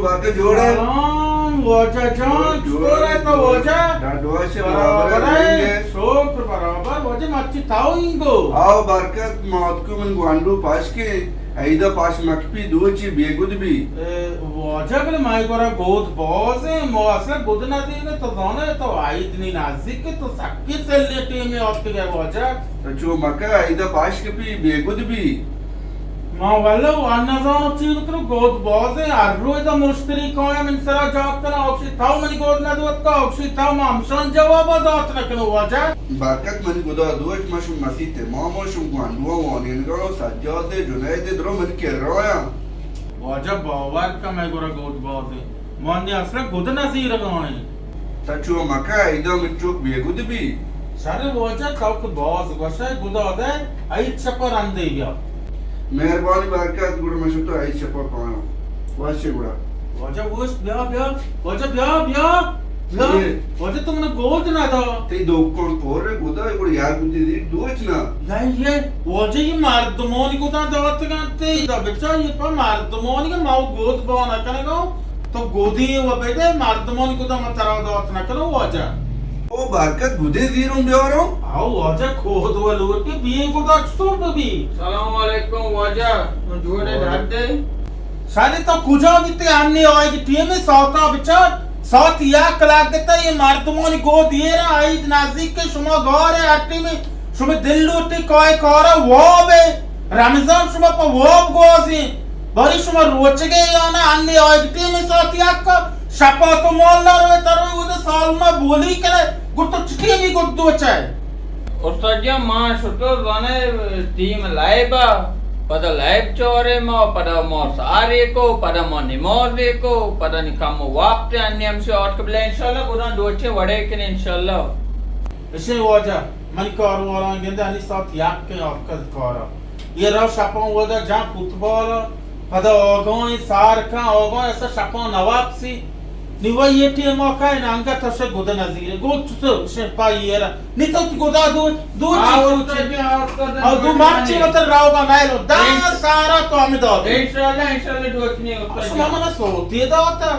واجہ جوڑ ئے؟ سلام واجہ جان، جوڑ، چطور ئے تو جوڑ۔ واجہ؟ ڈاڈ وش ئے، برابر ئے، برابر ئے، رنگ ئے۔ شکر برابر، واجہ مرچی تاو اینگو۔ آو برکت، ما اتکو من گوانڈو پاش کے، عیدا پاش مکپی دوچی بے گد بی۔ اے، واجہ بلے مئے گورا گود باز ایں، ما اصلا گد نہ دینے، تو زانے تو عید نی نزدیک ایں، تو سکی سلیں ٹیمے آتکگ ئے واجہ۔ تو چو مکہ، عیدا پاش کپی بے گد بی۔ ما واللہ وان نزانو چی بکنو، گود باز ایں، ہر روز دا مشتری کایا من سرا جاک کنا، اوکشی تاو منی گود نہ دوت کا، اوکشی تاو ما ہمشان جوابا دات نکنو واجہ۔ برکت منی گدا دوچ، ما شم مسیت امام و شم گوانڈوا وانینگا و سجاد جنید درو من کرایاں۔ واجہ باور کن مئے گورا گود باز ایں۔ ما نی اصلا گد نہ زیرگا ایں۔ تا چو مکہ، ایدا من چوک بے گد بی۔ شر واجہ، تو کہ باز گوشئے، گدا دئے، عید شپا رندے بیا۔ مہربانی برکت، گڑا من شتو عید شپا کایاں۔ وش ئے گڑا۔ واجہ وش، بیا، بیا۔ واجہ بیا، بیا۔ بیا۔ چیے؟ واجہ تو منا گود نہ دا۔ تئی دکان پر گدا، گڑا یا گدی دی دوچ نا۔ یا یہ واجہ، یہ مردمانی گدا داتگاں تئی۔ دا بچار، یہ پا مردمانی کہ ما گود با نہ کنگا۔ تو گودی و بدے، مردمانی گدا ما ترا دات نہ کنو واجہ۔ او برکت، گدے زیروں بیاروں؟ آو واجہ، کود و لوٹی بی گدا چطور ببی؟ سلام علیکم واجہ، من جوڑے وعلیکم۔ ڈر دے۔ شادی تو کجا بیتے؟ انی آئیگی ٹیمے، ساعتا بچار، ساعت یک لگتا، یہ مردمانی گود ایرا، عید نزدیک کہ شما گار ئے، ہر ٹیمے شما دل لوٹی کائے کارا واب ئے۔ رمضان شما پہ واب گوازیں۔ باری شما روچگے یا نہ؟ انی آئیگ ٹیم ساعت یک، شپا تو مال نہ روے، تروے اود سالونا بولی کرے، گڑا تو چٹی بھی گد دوچے۔ استاد جان، ما شتو زانے ٹیم لائبا، پدا لائب چورے ما، پدا ما سارے کو، پدا ما نمازے کو، پدا نی کم وقت انی ہمشی آٹک بلے انشاءاللہ گڑا دوچے وڑے کنے انشاءاللہ۔ اشیں واجہ، منی کاروالاں گندے، انی ساعت یک آتکگ کارا۔ یہ رو شپاں ودا جان فوتبال، پدا آگاہیں سار کن، آگاہیں ایسا شپاں نہ واپسی۔ نی و یہ ٹیم آ کئے نہ انگت اشے گد نزیرے۔ گو چطور اشیں پا یہ را۔ نی تو گدا دو، دو آ، چیز استاد جان، آ، استاد جان، او دو دو مارچی چیز۔ مطلب راوگا نائلو۔ دا انش-، سارا تو ہمیں داد۔ انشاءاللہ، انشاءاللہ دوچنی استاد شما جان۔ منا سوتی داتا۔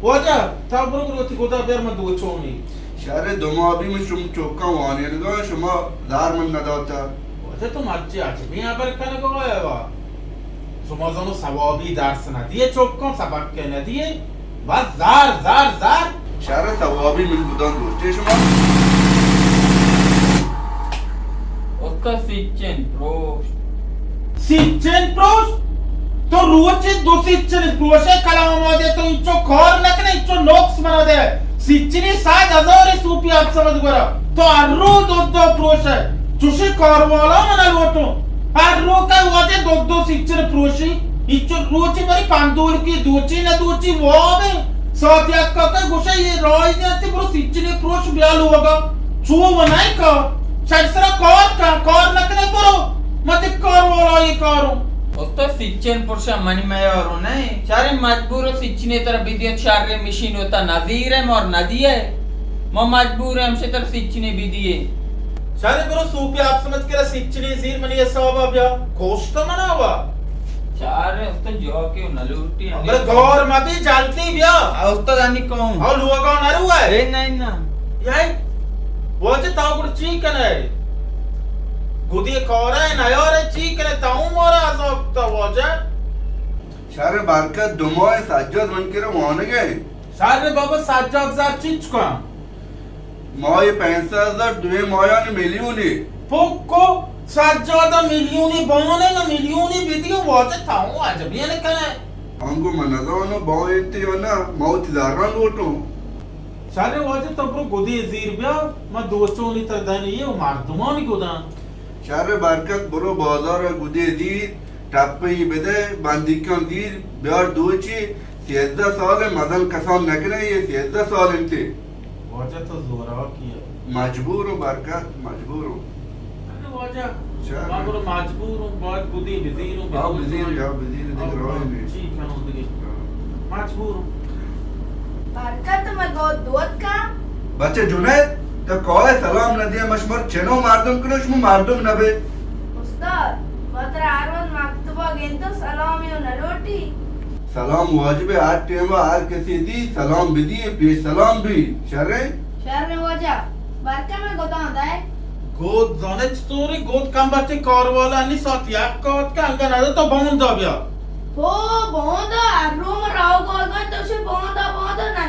واجہ، تا برو برو تی گدا بیار من دوچونی۔ شر، دو ماہ بی من شم چوکاں وانینگا، شما زار من نداتا۔ واجہ تو مرچی عجبی ہبر کنگا ئے وا۔ شما زانو ثوابی درس ندیے، چوکاں سبق کہ ندیے، بس زار، زار، زار۔ شر، ثوابی من بدان دوچے شما۔ استاد سیچن پروش۔ سیچن پروش؟ تو روچے دو سیچن پروشے کلام آدے، تو انچو کار نکنے، انچو نوکس منا دے۔ سیچنی ساٹھ ہزار سوپی آپ سمجھ گورا۔ تو ہر رو دو دو پروشے۔ چوشے کار والا منا لوٹو۔ ہر رو کا واجہ دو دو سیچن پروشی۔ انچو روچے بری پندول کی دوچی نہ دوچی وابے۔ ساعت یک کا گوشے یہ رائی دیتے برو سیچن پروش بیا لوگا۔ چو و نئے کار، شر سرا کار کن، کار نکنے برو، مدے کار والا یہ کارو۔ استاد سیچن پرشا منی میارو نئے، چارے مجبور سیچنے تر بدیت، شر مشین وتا نزیرے مار ندیے، ما مجبور ہمشے تر سیچنے بدیے۔ شر برو سوپی آپ سمجھ کرا سیچنے زیر منی حسابا بیا، گوشت منا وا۔ چار استاد جو کہ نہ لوٹی ہمیں۔ بلے گور مبی جلدی بیا۔ آ، استاد انی کون؟ او لوگا نہ روئے؟ اے نہیں نا۔ یای، واجہ تا گڑ چی کنے؟ گدی کارے نیارے چی کنے؟ تا اون مارا عذاب تا واجہ۔ شر برکت دو ماہ سجاد من کرا وانگے۔ شر بابا سجاد زر چیچ کن؟ ماہے پنچ سد ہزار، دوئیں ماہانی میلیونے۔ پکو سجاد میلیونی بانے نہ میلیونی بدی واجہ تاؤں عجبی نہ کنے۔ انگو من نزانو باں انت یا نہ، ما وتی زراں لوٹوں۔ شر واجہ تو برو گدی زیر بیا، ما دوچونی تر دنی و مردمانی گداں۔ شر برکت برو بازار گدی زیر، ٹپی بدے، بندیکاں زیر، بیار دوچی، سیزدہ سال مزن کسان نکنے، یہ سیزدہ سال انتے۔ واجہ تو زوراکی ئے۔ مجبور ہوں برکت، مجبور ہوں۔ ارے واجہ، چا؟ ما گڑا مجبور ہوں، باید گدی بزیر ہوں، آؤ بزیر، آؤ بزیر، دیگہ راہ نہیں۔ چی کنوں دیگہ؟ ہاں۔ مجبور ہوں۔ برکت، مئے گود دوت کا؟ بچہ جنید، تو کائے سلام نہ دیا، مشمر چنو مردم کنو، شما مردم نہ بے۔ استاد، ما ترا ہر وقت مکتبا گندو، سلامی و نہ لوٹی۔ سلام واجب ء، ہر ٹیم ء ہر کسی دی سلام بدی، پیش سلام بی۔ شریں؟ شریں واجہ، برکہ مئے گداں دئے۔ گد زانے چطوری؟ گد کم بچے کار والا نی، ساعت یک آتکہ، انگا نہ تو باندا بیا۔ ہو، باندا، ہر رو من راو گوگن تو شے باندا، باندا نہ۔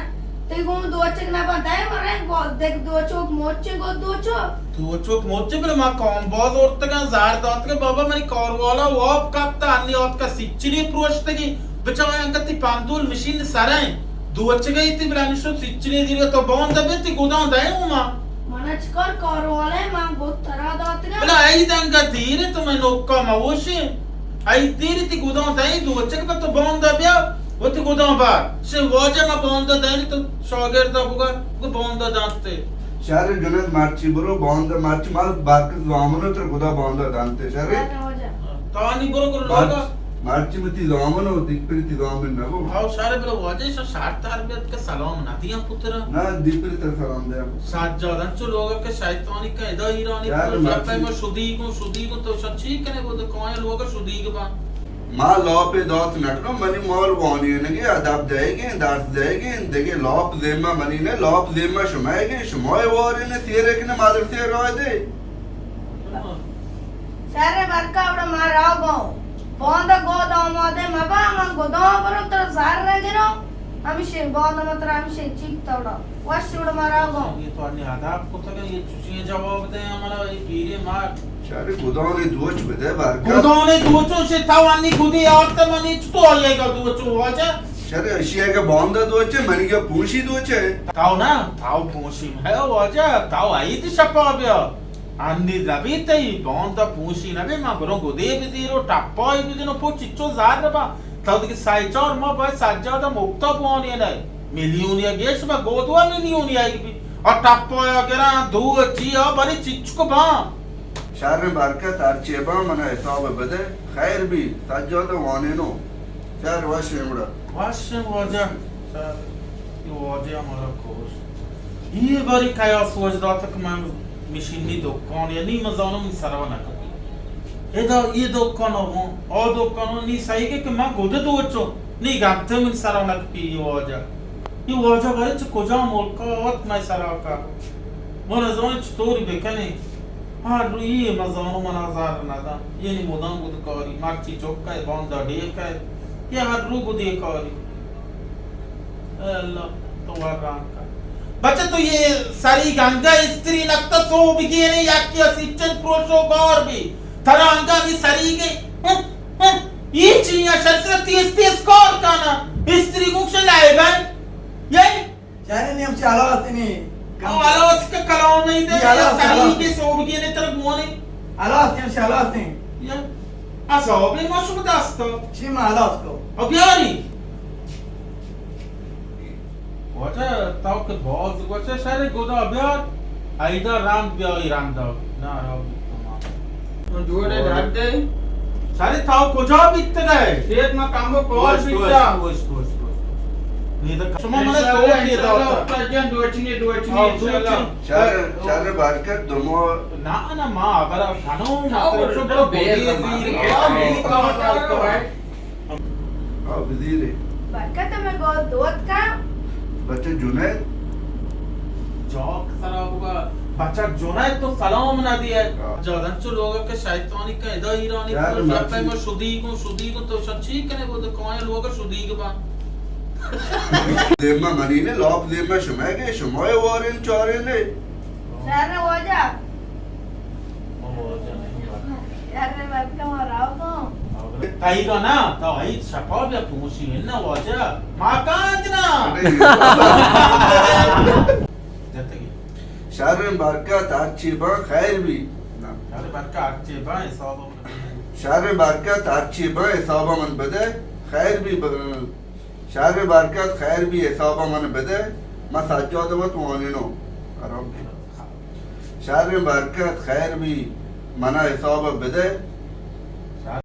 تئی گون دوچک نہ بنت، اے مرے گو-، دگ دوچوک موچے گو دوچو۔ دوچوک موچے بلے ما کام باز اورتگاں، زہر داتگاں، بابا منی کار والا واب کپتا، انی آتکا سچنی پروشتگی، بچا انگا تی پندول مشین سریں، دوچگئی تی بلے انی شد سچنی دیرگا تو باندا بے تی گداں دئے اوما۔ منا چکار کار والے، من گد ترا داتگاں۔ بلے ای دنگا دیرے تو میں نوکا موشے۔ ای دیری تی گداں دئے دوچک بہ تو باندا بیا۔ وتی گداں بار۔ شے واجہ ما باندا دئینی تو شاگردا بگا، بگا باندا دانتے۔ شر جنید مرچی برو باندا مرچی ما برکت زامنو تر گدا باندا دانتے شر۔ شر واجہ۔ تانی برو گرو لوگا۔ مرچ-، مرچی متی زامنو دیگ پر تی زامن نبو۔ او شر برو واجہ شا شر تر بیت کہ سلام نہ دیاں پترا۔ نہ دیگ پر تر سلام دیاں۔ سجاد انچو لوگا کہ شیطانی کہ ادا ایرانی شر تو مرچی۔ شپے ما شدی گو، شدی گو تو شچی کنے گو تو کوئیں لوگا شدی گو با۔ ما لاپ ء دات نکنوں، منی مال وانینگے، ادب دئیگیں، درس دئیگیں، دگہ لاپ زیمہ منی نہ، لاپ زیمہ شمئیگیں، شمئے وارین سیرے کن مدرسے راہ دے۔ شر برکا وڑا ما راہ گوں۔ باندا گود آمادے مبا، من گداں برو تر زر نہ گروں۔ ہمیشیں باندا من ترا ہمیشیں چیک توڑا۔ وش وڑا ما راہ گوں۔ یہ تو انی ادب کتگا، یہ چوشیں جواب دے ہمارا، یہ پیرے مار۔ شر گدانے دوچ بدے برکت۔ گدانے دوچو شے تاو انی گدی آورت منی چطو آئیے گا دوچو واجہ؟ شر اشی اگہ باندا دوچے منی گا پونشی دوچے۔ تاو نا، تاو پونشی مہ واجہ، تاو عید شپا بیا۔ انی نبی تئی باندا پونشی نبی، ما برو گدے بزیرو ٹپائی بجنو پو چچو زار با۔ تاو دیگه سای چار ما باید سجاد مکتا بوانی نہ۔ میلیونی گیش با گودوا میلیونی آئی بی۔ آ ٹپایا گراں دو چی آ بری چچکو باں۔ شر برکت ہرچی باں منا حساب بدے، خیر بی، سجاد وانینو۔ شر وش ایمڑا۔ وش واجہ۔ شر، یہ واجہ ہمارا کوش۔ یہ باری کیا سوچ داتا کہ میں مشینی دکان یا نی مزانو من سرا نہ کپی۔ ادا یہ دکان ہوں، آ دکان ہوں، نی سہی کہ، کہ من گد دوچو، نی گنتے من سرا نہ کپی یہ واجہ۔ یہ واجہ باری چہ کجا ملکا آت میں سرا کا۔ من نزانو چطوری بکنی۔ ہر رو یہ مزانو من آزار ندا۔ یہ نی مدام گد کاری، مرچی چکے، باندا ڈیکے۔ یہ ہر رو گدی کاری۔ اے اللہ، تو وران کن۔ بچہ تو یہ سری گنگا استری نکتا سو بگینے یا کیا سچن پروشو گار بی۔ ترا انگا بھی سری گے۔ ہن، ہن، یہ چیئے شر سر تیز تیز کار کانا۔ استری گوش لائے بھائی۔ یہ؟ چاہے نیم چالا سنی۔ او اللہ اس کا کلام نہیں دے، یہ اللہ سری کے سو بگینے تر گونے۔ اللہ سنی، اللہ سنی۔ یہ؟ اصحابی ما شما دستا۔ چی ما اللہ اس کو؟ او بیاری۔ واجہ، تاو کہ باز گوشے شر گدا بیار، ایدا رند بیائی رندا۔ نہ، را بیت ما۔ تو جوڑے ڈھڈے۔ شر تاو کجا بیتگے؟ سیٹ ما کمو کال بیتا۔ گوشت، گوشت، گوشت، گوشت۔ نہیں تو شما منا انشاءاللہ، سوچ یہ انشاءاللہ، داتا۔ استاد جان، دوچنی، دوچنی، ہاں، انشاءاللہ۔ دوچنی۔ شر، شر برکت دمو۔ نہ، نہ، ما ابرا کنو، تاو مطلب، برو شما بیر بودی ماما۔ زیر۔ ہاں، بزیرے۔ برکت ہمے گو دوت کا۔ بچہ جنید۔ جاک سرا بگا۔ بچہ جنید تو سلام نہ دیئے۔ ہاں۔ جادن چو لوگا کہ شیطانی کہ ادا ایرانی یار تو مرچی۔ شپے ما شدی گو، شدی گو تو شچی کنے گو تو کوئیں لوگا شدی گو با۔ دیما منی نے لاپ دیما شما گے، شما وارین چارین نے۔ شر واجہ۔ یار، میں بات کا مارا ہوں۔ تائی کا نا، تو عید شپا بیا پہنچی ہے نا واجہ۔ ماں کانچ نا۔ جتگی۔ شر برکت ہرچی با خیر بی۔ شر برکت ہرچی با حساب من بدے۔ شر برکت ہرچی با حساب من بدے۔ خیر بی ب-، شر برکت خیر بی حساب من بدے۔ ما سجاد وت وانینو۔ آرام بی۔ شر برکت خیر بی، منا حساب بدے،